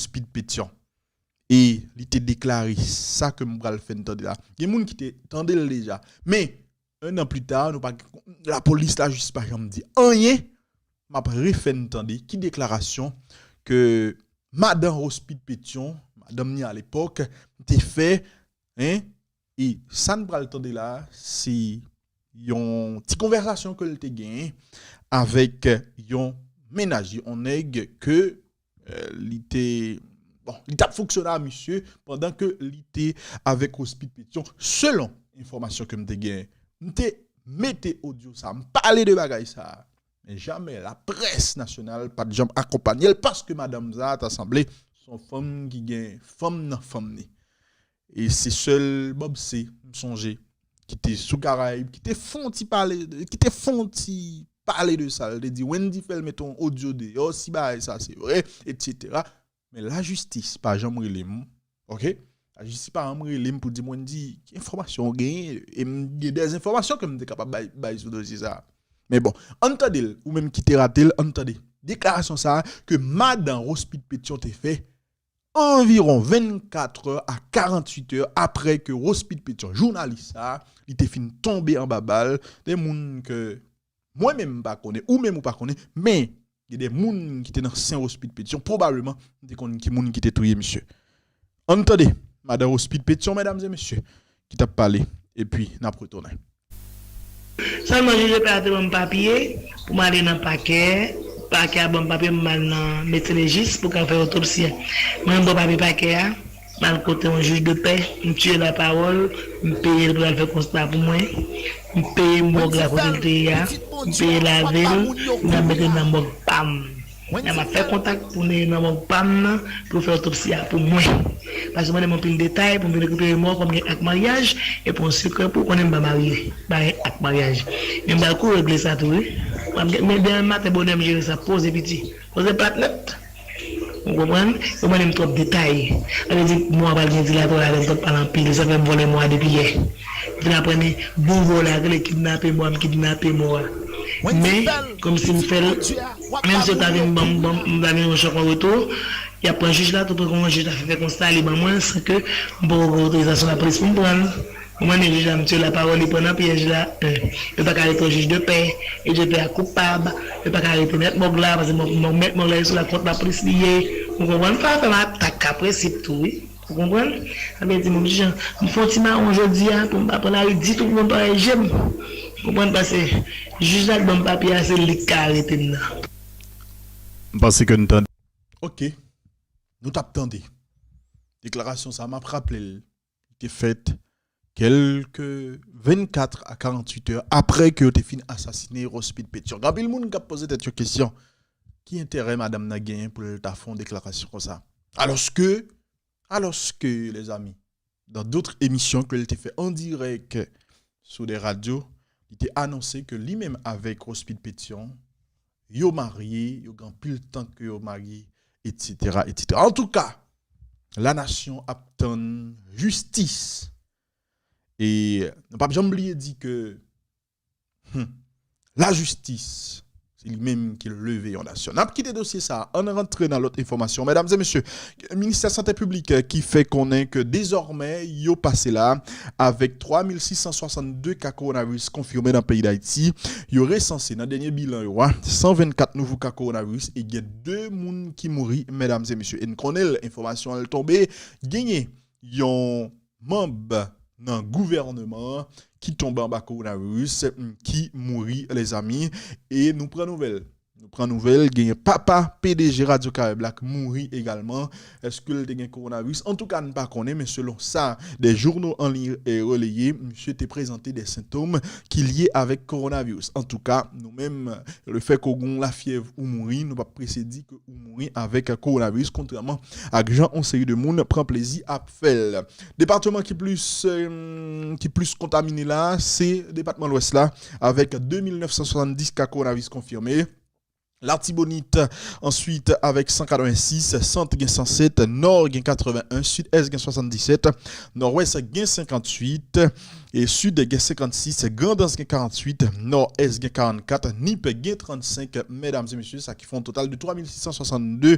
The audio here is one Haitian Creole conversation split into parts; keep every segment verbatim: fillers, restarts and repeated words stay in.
Rospide Pétion. E li te deklare sa ke m pral fè n tande la. Gen moun ki te tande l deja. Men, en an pli ta, nou pa gen, lapolis, lajistis pa janm di anyen. M ap refè n tande ki deklarasyon ke madan Rospide Pétion, madanm ni alepòk, te fè, en, e sa n pral tande la, se yon ti konvèsasyon ke l te genyen avèk yon mennaj, yon nèg ke, eh, li te, bon, li t ap fonksyone a misye pandan ke li te avèk Rospide Pétion, selon enfòmasyon ke m te genyen. M te mete odyo sa, m pale de bagay sa. Men jamè laprès nasyonal pa t janm akonpanye l paske madanm sa a ta sanble se yon fanm ki gen fanm nan fanm ni. E se sèl Bob C, m sonje, ki te sou Karayib, ki te fè yon ti pale, ki te fè yon ti pale de sa. L te di Wendy fè l mete yon odyo deyò, si bagay sa se vre, etsetera. Men lajistis pa janm rele m, oke? Lajistis pa janm rele m pou di m, Wendy, ki enfòmasyon w genyen? E m gen de enfòmasyon ke m te kapab bay, bay sou dosye sa a. Men bon, ann tande l, ou menm ki te rate l, ann tande deklarasyon sa a ke madan Rospide Pétion te fè anviwon vennkat è a karannwit è apre ke Rospide Pétion, jounalis sa a, li te fin tonbe anba bal, de moun ke mwen menm m pa konnen, ou menm ou pa konnen, men gen de moun ki te nan sen Rospide Pétion, pwobableman, m te konn ki moun ki te touye misye. Ann tande, madan Rospide Pétion, medam e mesye, ki t ap pale, epi n ap retounen. Sèlman jij de pè a te ban m papye pou m ale nan pakè. Pakè a ban m papye pou m al nan medsen lejis pou ka fè otopsi a. Mwen m pran papye pakè a, m al kote yon jij de pè, m tiye lapawòl, m peye l pou l al fè konsta pou mwen. M peye mòg la kote l te ye a, m peye lave l, m al mete l nan mòg pa m. N ap fè kontak pou n nan mòg pa m nan pou yo fè otopsi a pou mwen. Paske mwen renmen anpil detay pou m vin rekipere mò kòm gen ak maryaj e pou yon sekrè pou w konnen m pa marye, pa gen ak maryaj. Men m pral kou regle sa tou wi. Men demen maten bonè m jere sa, poze piti. Poze plat nèt. Ou konprann? Yo mande m twòp detay. Sa vle di mò a pral gen dilatwa ladan l, m t ap pale anpil, sa fè m vòlè mò a depi yè. M fin aprann li bon vòlè a rele kidnape mò a, m kidnape mò a. Men, kòmsi m fè l, menm si yo ta vin ban m, ban m, m ta vin yon chòk an retou, y ap pran jij la tou pre kòman jij la fè fè konsta li ban mwen san ke m poko gen otorizasyon lapolis pou m pran l. Ou konprann? Men jij la, m tiye lapawòl, li pran nan pyèj la. En, yo pa ka arete yon jij de pè, jij de pè a koupab, yo pa ka arete mèt mòg la, paske mèt mòg la se sou lakont lapolis li ye. Ou konprann? Fò yo fè m atak ka prensip tou wi. Ou konprann? Sa vle di, menm jan m fè yon ti mawon jodi a, pou m pa pran lari ditou pou moun pa wè je m. Ou konprann? Paske jij la k ban m papye a, se li k ka arete m nan. M panse ke n tande. Oke. Nou t ap tande. Deklarasyon sa a, m ap raple l, li te fèt kèlke vennkat a karannwit è apre ke yo te fin asasine Rospide Pétion. Gen anpil moun k ap poze tèt yo kesyon, ki enterè madanm nan genyen pou l ta fè yon deklarasyon konsa? Alòske, alòske, lèzanmi, dans d'autres émissions ke l te fè an dirèk sou de radyo, li te anonse ke li menm avèk Rospide Pétion, yo marye, yo gen anpil tan ke yo marye, etsetera, etsetera. Antouka, lanasyon ap tann jistis. E nou p ap janm bliye di ke, hmm, lajistis, se li menm ki leve yon nasyon. N ap kite dosye sa a, ann rantre nan lòt enfòmasyon. Medam e mesye, Ministè Sante Piblik ki fè konnen ke dezòmè yo pase la avèk twa mil sis san swasann de ka kowonaviris konfime nan peyi Dayiti. Yo resanse nan dènye bilan yo a san vennkat nouvo ka kowonaviris e gen de moun ki mouri, medam e mesye. E n konnen l, enfòmasyon an l tonbe, genyen yon manm nan gouvènman an ki tonbe anba kowonaviris, ki mouri, lèzanmi. E nou pran nouvèl. Nou pran nouvèl, genyen papa P D G Radyo Karayib la k mouri egalman. Èske l te gen kowonaviris? Antouka, n pa konnen, men selon sa de jounal an liy releye, misye te prezante de sentòm ki lye avèk kowonaviris. Antouka, nou menm, lefètke w gen yon lafyèv ou mouri, nou p ap prese di ke ou mouri avèk kowonaviris, kontrèman ak jan yon seri de moun pran plezi ap fè l. Depatman ki plis, ki plis kontamine la, se depatman Lwès la, avèk de mil nèf san swasanndis ka kowonaviris konfime. Latibonit, answit, avèk san katrevensis, Sant gen san sèt, Nò gen katreven en, Sidès gen swasanndisèt, Nòdwès gen senkantuit, E Sid gen senkannsis, Grandans gen karanntuit, Nòdès gen karannkat, Nip gen trannsenk, medam e mesye, sa ki fè yon total de twa mil sis san swasannde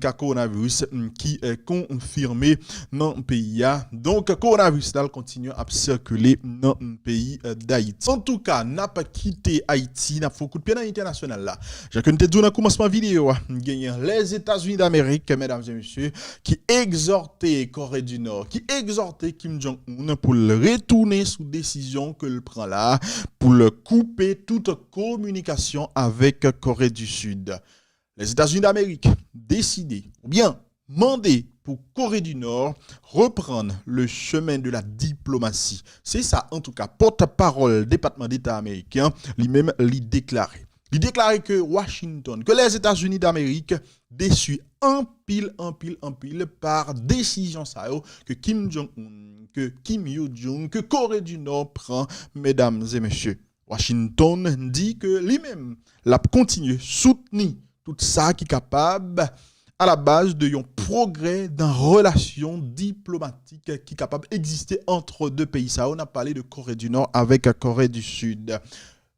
ka kowonaviris ki eh, konfime nan peyi a. Donk, kowonaviris la kontinye ap sikile nan peyi eh, Dayiti. Antouka, n ap kite Ayiti, n ap fè yon kout pye nan entènasyonal la. Jan ke n te di w nan kòmansman videyo a, genyen Lèzetazini Damerik, medam e mesye, ki egzòte Kore di Nò, ki egzòte Kim Jong-un pou l retounen sou desizyon ke l pran la, pou l koupe tout kominikasyon avèk Kore di Sid. Lèzetazini Damerik deside, oubyen mande pou Kore di Nò reprann le chemen de la diplomasi. Se sa, antouka, pòtpawòl Depatman Deta ameriken, li menm, li deklare. Li deklare ke Washington, ke Lèzetazini Damerik desi anpil, anpil, anpil pa desizyon sa yo ke Kim Jong-un, ke Kim Yo Jong, ke Kore di Nò pran, medam e mesye. Washington di ke li menm, l ap kontinye soutni tout sa ki kapab a la baz de yon pwogrè dan relasyon diplomatik ki kapab egziste ant de peyi sa yo. N ap pale de Kore di Nò avèk Kore di Sid.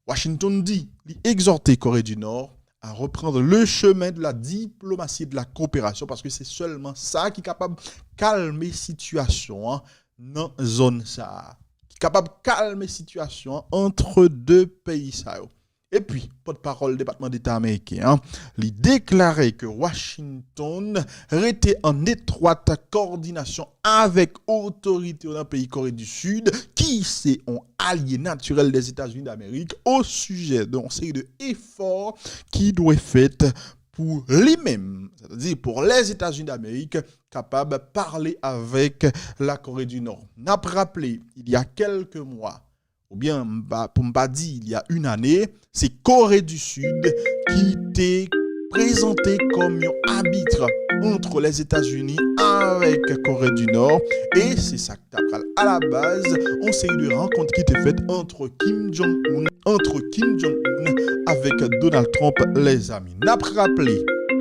Washington di li egzòte Kore di Nò à reprendre le chemin de la diplomatie et de la coopération, paske se sèlman sa ki kapab kalme sitiyasyon an nan zòn sa a, ki kapab kalme sitiyasyon an ant de peyi sa yo. Epi, pòtpawòl Depatman Deta ameriken an, li deklare ke Washington rete an etwat kowòdinasyon avèk otorite yo nan peyi Kore di Sid, ki se yon alye natirèl Dèzetazini Damerik, o sijè de yon seri de efò ki dwe fèt pou li menm, sètadi pou Lèzetazini Damerik, kapab pale avèk la Kore di Nò. N ap raple, il y a quelques mois, oubyen m pa, pou m pa di il y a une année, se Kore di Sid ki te prezante kòm yon abit ant Lèzetazini avèk Kore di Nò, e se sa k ta pral a la baz yon seri de rankont ki te fèt ant Kim Jong-un, ant Kim Jong-un avèk Donald Trump, lèzami. N ap raple,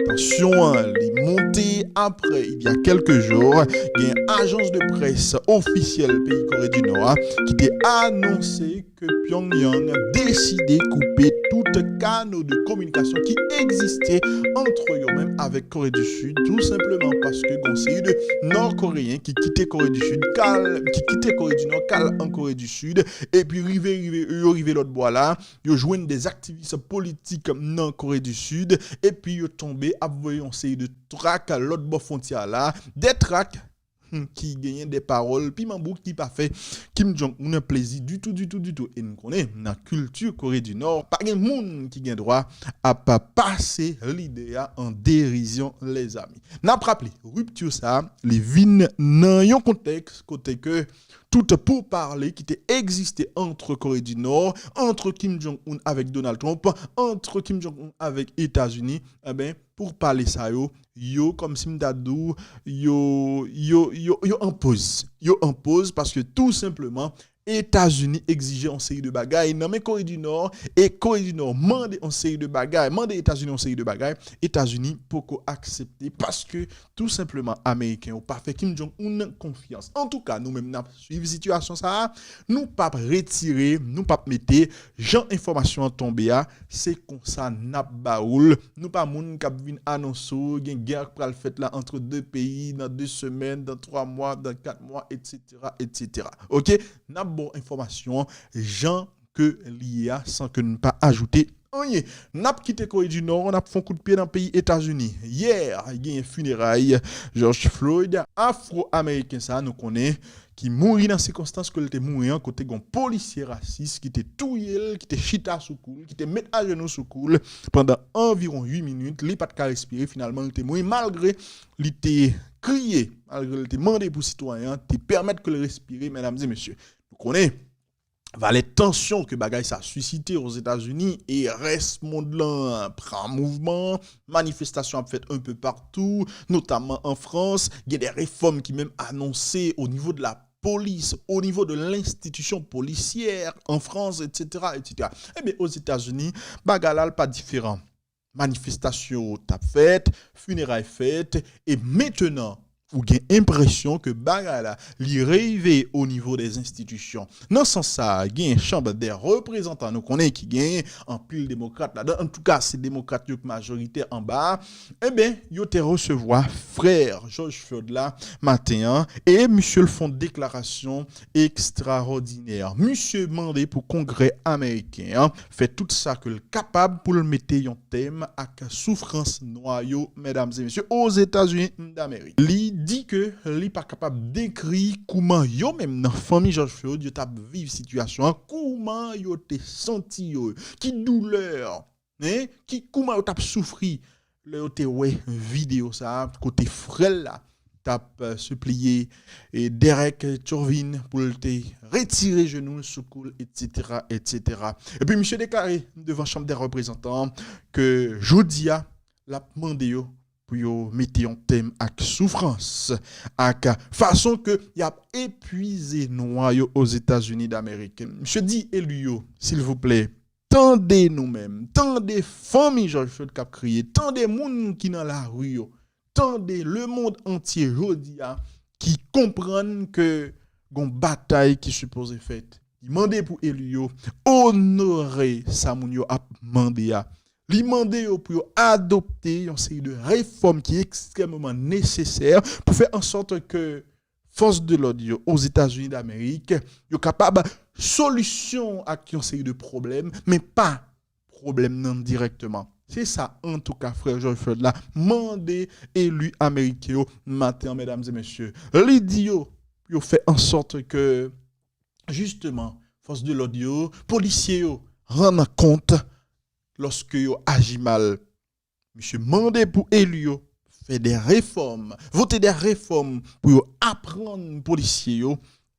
tansyon an li monte apre, il y a quelques jours, gen ajans de près ofisyèl peyi Kore di Nò a ki te anonse ke Pyongyang deside koupe tout kano de kominikasyon ki egziste ant yo menm avèk Kore di Sid, tou senpleman paske gon seri de Nò-Koreyen ki kite Kore di Sid, k al, ki kite Kore di Nò, k al an Kore di Sid, epi rive, rive, yo rive lòt bò la, yo jwenn de aktivis politik nan Kore di Sid, epi yo tonbe ap voye yon seri de trak lòt bò fwontyè la, de trak hmm, ki genyen de pawòl piman bouk ki pa fè Kim Jong-un plezi ditou, ditou, ditou. E n konnen, nan kilti Kore di Nò, pa gen moun ki gen dwa ap pase lide a an derizyon, lèzami. N ap raple, ripti sa, li vin nan yon kontèks kote ke tout poupale ki te egziste ant Kore di Nò, ant Kim Jong-un avèk Donald Trump, ant Kim Jong-un avèk Etazini, enben, poupale sa yo, yo, kòmsi m ta di w, yo, yo, yo, yo an poz. Yo an poz paske tou senpleman, Etazini egzije yon seri de bagay nan men Kore di Nò, e Kore di Nò mande yon seri de bagay, mande Etazini yon seri de bagay, Etazini poko aksepte paske tou senpleman Ameriken yo pa fè Kim Jong-un konfyans. Antouka, nou menm n ap swiv sitiyasyon sa a, nou p ap retire, nou p ap mete jan enfòmasyon an tonbe a, se konsa n ap ba ou l. Nou pa moun k ap vin anonse w gen gè k pral fèt la ant de peyi nan de semèn, nan twa mwa, nan kat mwa, etsetera, etsetera. Oke? N ap ba w enfòmasyon an jan ke li ye a san ke n pa ajoute anyen. N ap kite Kore di Nò, n ap fè yon kout pye nan peyi Etazini. Yè, genyen fineray George Floyd, afwo-ameriken sa a, nou konnen, ki mouri nan sikonstans ke l te mouri an, kote gon polisye rasis ki te touye l, ki te chita sou kou l, ki te met ajenou sou kou l pandan anviwon uit minit, li pa t ka respire, finalman, li te mouri, malgre li te kriye, malgre li te mande pou sitwayen an te pèmèt ke l respire, medam e mesye. Nou konnen, valè tansyon ke bagay sa sisite Ozetazini e rès mond lan pran mouvman, manifestasyon ap fèt un peu partout, notamman an Frans, gen de refòm ki menm anonse o nivo de la polis, o nivo de lenstitisyon polisyè an Frans, etsetera, etsetera. Ebyen, Ozetazini, bagay la, l pa diferan. Manifestasyon t ap fèt, fineray fèt, e mentenan, ou gen enpresyon ke bagay la, li rive o nivo dè enstitisyon. Nan sans sa, gen chanm dè reprezantan, nou konnen ki gen anpil demokrat ladan. Antouka, se demokrat yo ki majoritè anba a. Enben, yo te resevwa frè George Floyd la maten an, e misye l fè yon deklarasyon ekstrawòdinè. Misye mande pou Kongrè ameriken an fè tout sa ke l kapab pou l mete yon tèm ak soufrans nwa yo, medam e mesye, Ozetazini Damerik. Li di ke li pa kapab dekri kouman yo menm nan fanmi George Floyd yo t ap viv sitiyasyon an, kouman yo te santi yo, ki doulè, hein, ki, kouman yo t ap soufri lè yo te wè videyo sa a, kote frè l la t ap, euh, sipliye e Derek Chauvin pou l te retire jenou l sou kou l, etsetera, etsetera. Epi misye deklare devan Chanm dè Reprezantan ke jodi a, l ap mande yo pou yo mete yon tèm ak soufrans, ak fason ke y ap epwize nwa yo Ozetazini Damerik. Misye di eli yo, silvouplè, tande nou menm, tande fanmi George Floyd k ap kriye, tande moun ki nan lari yo, tande lemonn antye jodi a ki konprann ke gon batay ki sipoze fèt. Li mande pou eli yo onore sa moun yo ap mande a. Li mande yo pou yo adopte yon seri de refòm ki ekstrèmeman nesesè pou fè an sòt ke fòs de lòd yo Ozetazini Damerik yo kapab solisyon ak yon seri de pwoblèm, men pa pwoblèm nan dirèkteman. Se sa, antouka, frè George Floyd la mande eli ameriken yo maten an, medam e mesye. Li di yo pou yo fè an sòt ke, jisteman, fòs de lòd yo, polisye yo, rann kont lòske yo aji mal. Misye mande pou eli yo fè de refòm, vote de refòm pou yo aprann polisye yo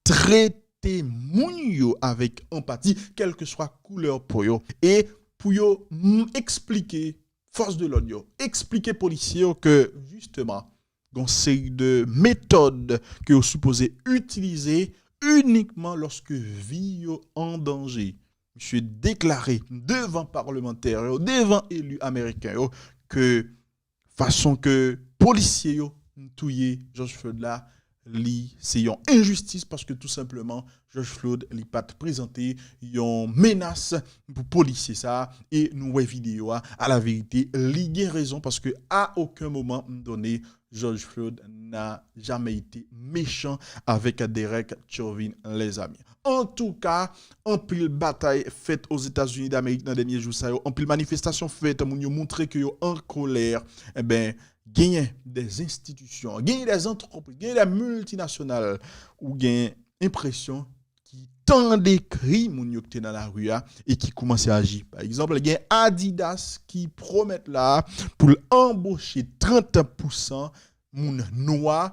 trete moun yo avèk anpati, kèlkeswa koulè po yo, e pou yo, mm, eksplike fòs de lòd yo, eksplike polisye yo ke, jisteman, gon seri de metòd ke yo sipoze itilize inikman lòske vi yo an danje. Misye deklare devan palmantè yo, devan eli ameriken yo, ke fason ke polisye yo touye George Floyd la, li se yon enjistis, paske tou senpleman George Floyd li pa t prezante yon menas pou polisye sa a, e nou wè videyo a, à la vérité, li gen rezon, paske à aucun moment donné George Floyd n'a jamais été méchant avec Derek Chauvin, les amis. Antouka, anpil batay fèt Ozetazini Damerik nan dènye jou sa yo, anpil manifestasyon fèt, moun yo montre ke yo an kolè. Enben, genyen de enstitisyon, genyen de antrepriz, genyen de miltinasyonal, ou gen enpresyon ki tande kri moun yo ki te nan lari a e ki koumanse aji. Pa egzanp, gen Adidas ki pwomèt la pou l anboche trant pousan moun nwa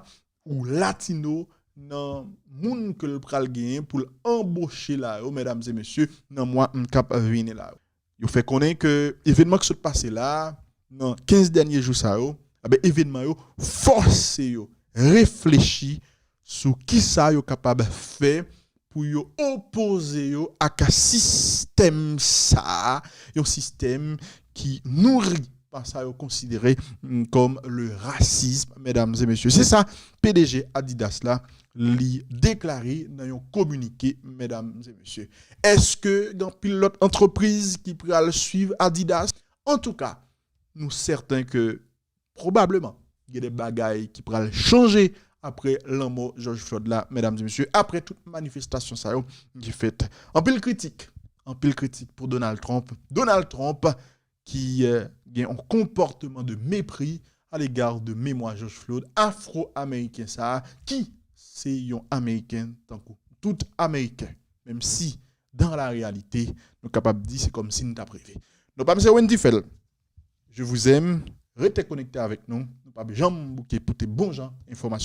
ou latino nan moun ke l pral genyen pou l anboche la yo, medam e mesye, nan mwa k ap vini la yo. Yo fè konnen ke evènman ki sot pase la, nan kenz dènye jou sa yo, enben, evènman yo fòse yo reflechi sou kisa yo kapab fè pou yo opoze yo ak sistèm sa a, yon sistèm ki nouri pa sa yo konsidere, mm, kòm le racisme, medam e mesye. Se sa P D G Adidas la, li deklare nan yon kominike, medam e mesye. Èske gen anpil lòt antrepriz ki pral swiv Adidas? Antouka, nou sèten ke pwobableman gen de bagay ki pral chanje apre lanmò George Floyd la, medam e mesye, apre tout manifestasyon sa yo ki fèt. Anpil kritik, anpil kritik pou Donald Trump. Donald Trump ki, euh, gen yon konpòtman de mepri à l'égard de memwa George Floyd, afro-ameriken sa a, ki se yon Ameriken tankou tout Ameriken, menm si, dans la réalité, nou kapab di se kòmsi n t ap reve. Non pa m se Wendy Fèl. Je vous aime. Rete konekte avèk nou. Nou p ap janm bouke pote bon jan enfòmasyon.